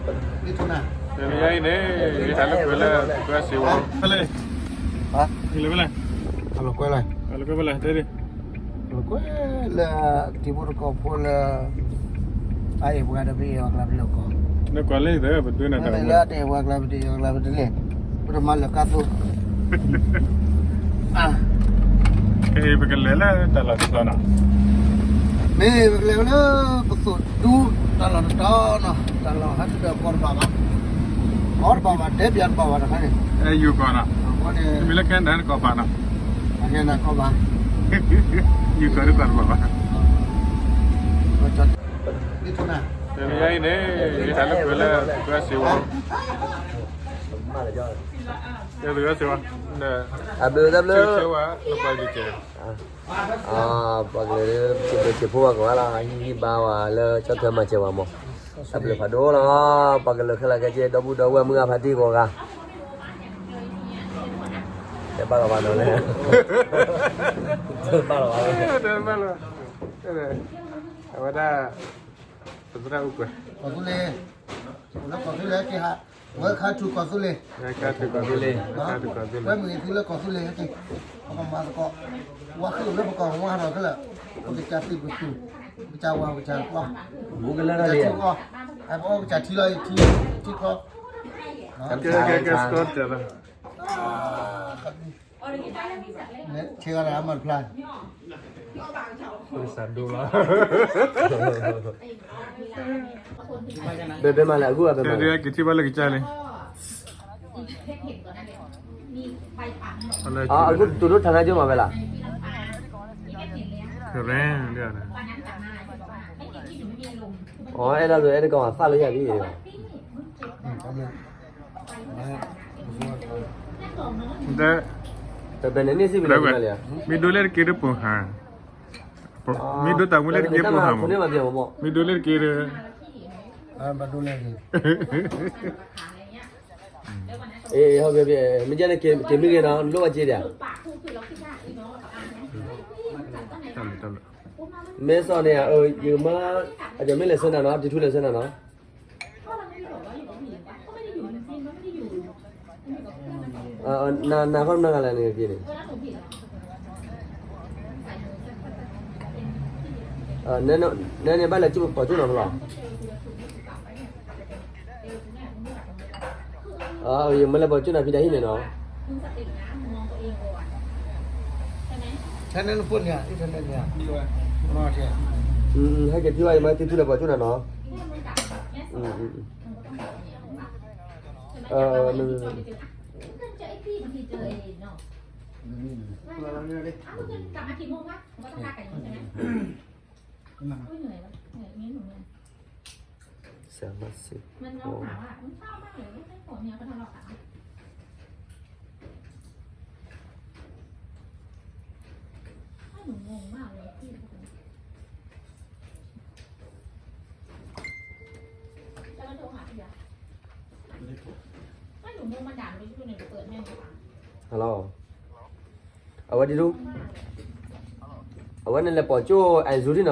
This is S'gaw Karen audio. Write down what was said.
မ့ၢ်ထူနၤ, တနံၤအံၤန့ၣ် ယဟဲလၢကွဲလၢ ကွဲစ့ဝါ, ဖဲလဲၣ်, ဟါ, လၢဖဲလဲၣ်, အလီၤကွဲလၢ, အလီၤကွဲဖဲလဲၣ်, တဲဒ်, လီၤကွဲလၢ တံၤဖိတကီၢ်ဖိလၢ အအဲၣ်ပှၤဒီးပအဲၣ်အီၤကျါပလဲၤကီၢ်, နကွၢ်လၢယသး ပဒိနၤတၢ်လၢအတအဲၣ်ပှၤကျါ ပတအဲၣ်အီၤကျါ ပတလဲၤ, ပတမၤလၢာ်ကါသိး ပကလဲၤလၢတၢ်လီၢ်တတီၤနီၤ, မ့ၢ်ပကလဲၤဝဲလၢပသိၣ်ဒူ တၢ်လီၢ်တတီၤနီၤ, တၢ်လီၢ်ဟဲတုၤဒီးကီၢ်တဘၣ်ဘၣ်, ကီၢ်တဘၣ်ဘၣ် တဲပျးတဘၣ်ဘၣ်တခါန့ၣ်, အဲ ယိၤကီၢ်နီၤ, အဃိန့ၣ် မ့ၢ်လၢခဲနဒၤတကီၢ်ဘၣ်နီၤ, ခဲနဒၤကီၢ်ဘၣ်, ယိၤကီၢ်တကီၢ်တဘၣ်ဘၣ်, မ့ၢ်ထူနၤ, တနံၤအံၤန့ၣ် ယဟဲလၢကွဲလၢ ကွဲစ့ဝါ, ကွဲစ့ဝါ, အဘျုးတၢ်ဘျုး, ပှၤကလုာ် ပှၤကလုာ် စံးဘျုးစံးဖှိၣ်ဝဲကဝါလီၤ, ဟံၣ်ဟံၣ်ဘါဝဲလၢ ကၠီထၢမၤစၢၤဝဲမး, တၢ်ဘျုးဖးဒိၣ်လီၤ, ပှၤကလုာ်ခဲလၢာ်ခဲဆ့ ဒီပုၢ်ဒီဝဲၢ်မုၢ်ဂၤဖါတံၢ်ကိးဂၤ, တဘၣ်လီၤဘၣ်ဒီးလဲၣ်, တဘၣ်လီၤဘၣ်, အဝဲဒၣ် ပသရၣ်အိၣ်ကွဲး, ကီၢ်သူလ့ၤ, လၢကီၢ်သူလ့ၤက့ၤဟး, welcome to ကီၢ်သူလ့ၤ, welcome to ကီၢ်သူလ့ၤ, welcome to ကီၢ်သူလ့ၤ, ဝဲမုၢ်ဂ့ၤသုလၢကီၢ်သူလ့ၤဟဲက့ၤ, ပကမၤသကိး, ဝါဃ့ၢ်လၢပကီၢ်မးဒီးခဲလၢာ်, ပကစၢ်သ့ၣ်ပသူ, ပကစၢ်ဝၤပကစၢ်ကွၢ်, ဘူးကလၢာ်လီၤ, ပအီၣ်ကစၢ်ထံလီၤအံၤထံ, ထံချီ, ကဲကဲကဲ စကီးတၢ်လီၤ ဆ့ဂၤတၢ်အမၤတဖျါ, ပစၢ်ဒိလီၤ, ဘယ်ဘယ်မှာလဲအခုကဘယ်မှာလဲ, ကထံၣ်ဘၣ်လၢကစၢ်လံ, အခုသူတို့ဌာနချုပ်မှာပဲလား, ခရဲ, အီ အဲဒါဆို အဲတကောင်က သတ်လို့ရတယ်, ဘယ်နှစ်နှစ်ရှိပြီလဲ, မ့ၢ်ဒိးလဲၣ်တက့ၢ်တပိာ်ဟါ, မ့ၢ်ဒိးတၢ်မူလဲၣ်တက့ၢ်ပိာ်ဟါမး, မ့ၢ်ဒိးလဲၣ်တက့ၢ်ဒီး, ဘၣ်ဒိးလဲၣ်တက့ၢ်, အေး ဟုတ်ပြီပြီ, မ့ၢ်ကဲန့ၣ်က့ၤမ့ၢ်ဂ့ၤနီၤ လိၣ်ဘၣ်က့ၤဒၣ်, မဲစီၣ်န့ၣ် ယမါ, အကမ့ၢ်လဲၤဆၢနၤနီၤ, တထူလဲၤဆၢနၤနီၤ, နၤနၤခီမနုၤဂၤလဲၣ်န့ၣ်က့ၤန့ၣ်, နဲန့ၣ်ဘၣ်လဲၤပိာ်ကၠိနီၤဖဲလီၤ, ယမ့ၢ်လဲၤပိာ်ကၠိနၤဖံဒၣ်ဟံၣ်န့ၣ်နီၤ, ထဲန့ၣ်နဖိန့ၣ်, ဟဲက့ၤထံၣ်ဘၣ်ယမါ တထူလဲၤပိာ်ကၠိနၤနီၤ, ဆရာမစစ်, ဟယ်လို, အဝဲဒ်ဒူ, အဝဲန့ၣ်လဲၤပိာ်ကၠိအဲၣ်ဇူဒံနီၤ,